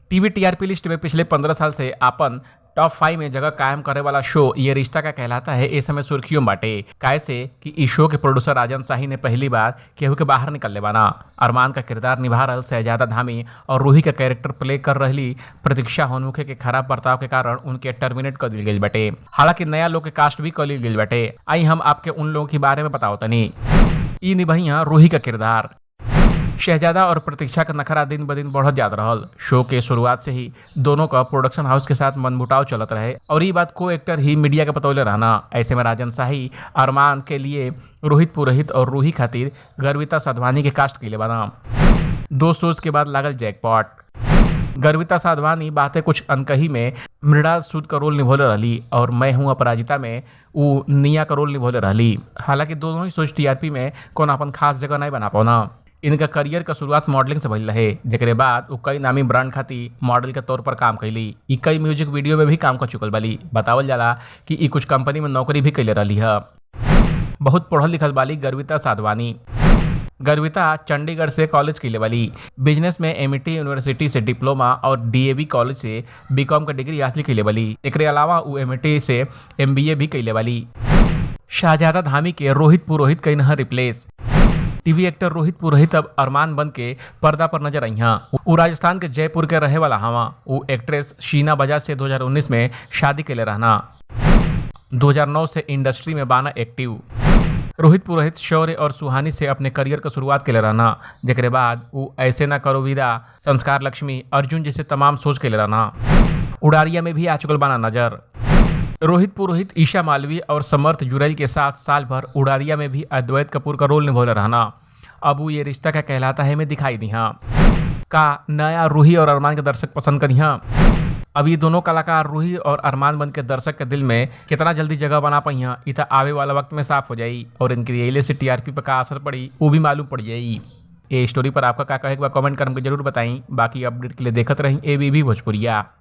TV TRP list में पिछले 15 साल से आपन टॉप 5 में जगह कायम करे वाला शो ये रिश्ता का कहलाता है ए समय सुर्खियों में बाटे। कैसे कि इस शो के प्रोड्यूसर राजन शाही ने पहली बार केहू के बाहर निकलले बाना। अरमान का किरदार निभा रहल शहजादा धामी और रूही का कैरेक्टर प्ले कर रही प्रतीक्षा होनमुखे के खराब बर्ताव के कारण उनके टर्मिनेट कर दिल गई बाटे। हालांकि नया लोग के कास्ट भी कर ली गई बाटे। आई हम आपके उन लोगों के बारे में बताओ तनी। ई निभैया रूही का किरदार। शहजादा और प्रतीक्षा का नखरा दिन ब दिन बढ़त जात रहल। शो के शुरुआत से ही दोनों का प्रोडक्शन हाउस के साथ मनमुटाव चलत रहे और ये बात को एक्टर ही मीडिया के बतौले रहना। ऐसे में राजन शाही अरमान के लिए रोहित पुरोहित और रूही खातिर गर्विता साधवानी के कास्ट के लिए बना। दो शोज के बाद लागल जैकपॉट। गर्विता साधवानी बातें कुछ अनकही में मृणाल सूद का रोल निभौले रहली और मैं हूं अपराजिता में उ निया का रोल निभौले रहली। हालांकि दोनों ही सोच टीआरपी में कोनो अपन खास जगह नहीं बना पाना। इनका करियर का शुरुआत मॉडलिंग से भइल रहे, जेकरे बाद उ कई नामी ब्रांड खातिर मॉडल के तौर पर काम कैली। ई कई म्यूजिक वीडियो में भी काम कर चुकल बाली। बतावल जाला कि ई कुछ कंपनी में नौकरी भी कैले रहली है। बहुत पढ़ल लिखल बाली गर्विता साधवानी। गर्विता चंडीगढ़ से कॉलेज कैले वाली। बिजनेस में एमिटी यूनिवर्सिटी से डिप्लोमा और डीएवी कॉलेज से बीकॉम का डिग्री हासिल कैले वाली। एकरे अलावा उ एमिटी से एमबीए भी कैले वाली। शाहजादा धामी के रोहित पुरोहित कहीं रिप्लेस। टीवी एक्टर रोहित पुरोहित अब अरमान बन के पर्दा पर नजर आई हैं। उ राजस्थान के जयपुर के रहे वाला हवा। उ एक्ट्रेस शीना बजाज से 2019 में शादी के लिए रहना। 2009 से इंडस्ट्री में बाना एक्टिव। रोहित पुरोहित शौर्य और सुहानी से अपने करियर का शुरुआत के लिए रहना, जेकरे बाद उ ऐसे ना करो विदा, संस्कार लक्ष्मी, अर्जुन जैसे तमाम सोच के लिए रहना। उड़ारिया में भी आ चुकल बाना नजर। रोहित पुरोहित ईशा मालवीय और समर्थ जुरैल के साथ साल भर उड़ारिया में भी अद्वैत कपूर का रोल निभौले रहना। अब वो ये रिश्ता क्या कहलाता है में दिखाई दी हाँ। का नया रूही और अरमान के दर्शक पसंद करी हाँ। अब ये दोनों कलाकार रूही और अरमान बन के दर्शक के दिल में कितना जल्दी जगह बना पाई हैं, इ त आवे वाला वक्त में साफ हो जाई और इनकी रियले से टीआरपी पर का असर पड़ी वो भी मालूम पड़ जाई। ये स्टोरी पर आपका का कहे के बा कमेंट करके जरूर बताई। बाकी अपडेट के लिए देखत रही एबीबी भोजपुरिया।